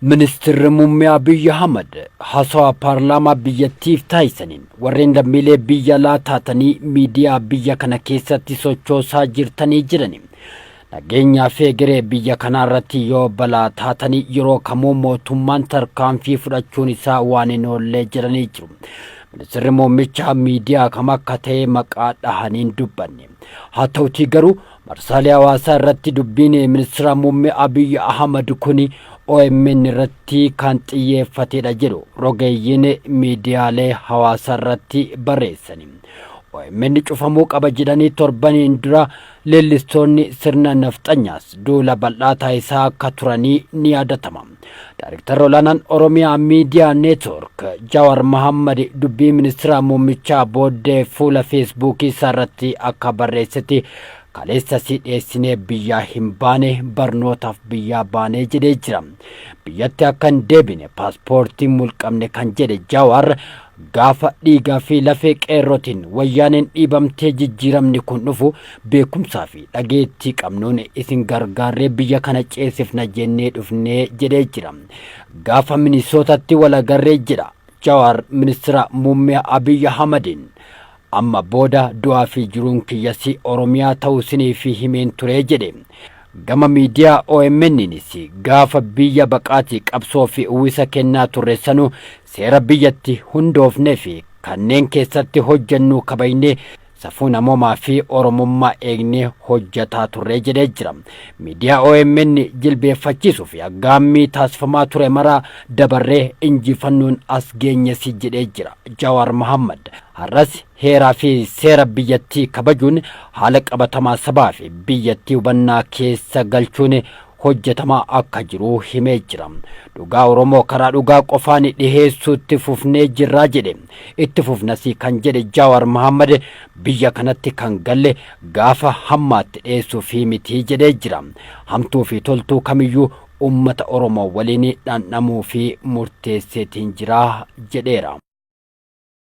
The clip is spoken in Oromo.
Ministirri Muummee Abiy Ahmad haasawaa paarlaamaa biyyattiif taasisaniin warreen lammiilee biyya alaa taatanii miidiyaa biyya kana keessatti sochoosaa jirtanii jedhani. Nageenyaa fi egeree biyya kanaa irratti yoo balaa taatanii yeroo kamuu mootummaan tarkaanfii fudhachuun isaa waan hin oollee jedhanii jiru. Ministirri muummichaa miidiyaa kam akka ta'e maqaa dhahanii hin dubbanne. Haa ta'utii garuu Marsaalee hawaasaa irratti dubbiin ministira muummee Abiy Ahmad kuni OMN irratti kan xiyyeeffatedha jedhu rogeeyyiin miidiyaalee hawaasaa irratti barreessani. OMN cufamuu qaba jedhanii torbaniin dura leellistoonni sirna nafxanyaas duula bal'aa taasisaa akka turanii ni yaadatama. Daarektarri olaanaan Oromiyaa Miidiyaa Neetwoork Jawaar Mahaammad dubbii ministira muummichaa booddee fuula feesbuukii isaa irratti akka barreessetti kaleessa si dheessinee biyyaa hin baane barnootaaf biyyaa baanee jedhee jira. Biyyatti akka hin deebine paaspoortii mulqamne kan jedhe Jawaar Gaafa dhiigaa fi lafee qeerrotiin wayyaaneen dhiibamtee jijjiiramni kun dhufu beekumsaa fi dhageettii qabnuun isin gargaarree biyya kana ceesifna jennee dhufnee jedhee jira. Gaafa Minisootatti wal agarree jedha Jawaar ministira muummee Abiy Ahmadiin. Amma booda du'aa fi jiruun kiyyasi Oromiyaa ta'uu isiniif himeen ture jedhe. Gama miidiyaa OMN'nis gaafa biyya baqaatii qabsoo fi uwwisa kennaa turre sanuu Seera biyyatti hundoofnee fi kanneen keessatti hojjennuu kabajnee safuu namoomaa fi Oromummaa eegnee hojjataa turre jedhee jira. Miidiyaa OMN jilbeeffachiisuu fi aggaammii taasifamaa ture maraa dabarree injifannoon as geenyesi jedhee jira. Jawaar Mahaammad har'as heeraa fi seera biyyattii kabajuun haala qabatamaa sabaa fi biyyattii hubannaa keessa galchuun hojjetamaa akka jiru himee jira. Dhugaa Oromoo karaa dhugaa qofaan dhiheessuutti fufnee jirraa jedhe. Itti fufnasii kan jedhe Jawaar Mahaammad biyya kanatti kan galle gaafa hammaatti dheessuufii miti jedhee jira. Hamtuu fi toltuu kamiyyuu uummata Oromoo waliin dhandhamuu fi murteesseetiin jira jedheera.